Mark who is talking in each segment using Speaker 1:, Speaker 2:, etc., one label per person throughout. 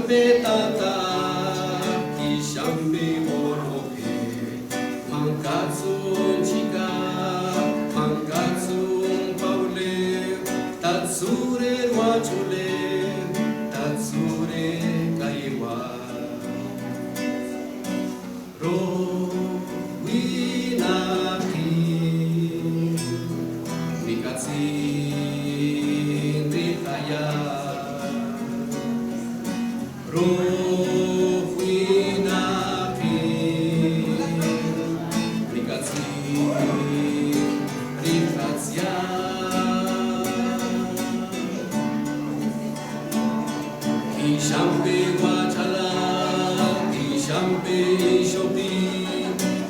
Speaker 1: Kishambe tata, kishambe woroke, mankatsun chika, mankatsun paule, tatsure ruachule, tatsure kaiwa. Ro winaki, mikatzin rikaya.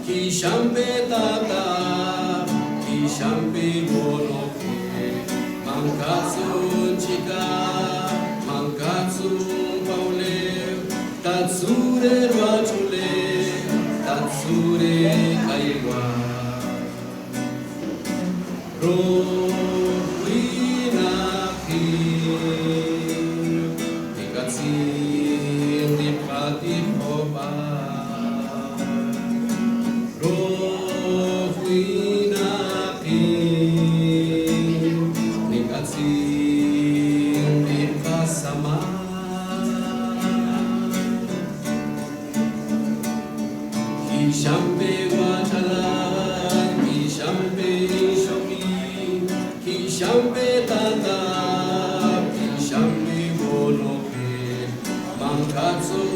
Speaker 1: Kishambe tata, kishambe woloke, mankatsun chika, mankatsun paule, tatsure ruachule, tatsure kaiwa. Ruinaki, nikatzin nipati hoba. Ruinaki, nikatzin nipasama. Kishambe wachalan, kishambe shoki, kishambe tata, kishambe woloke, mankatsun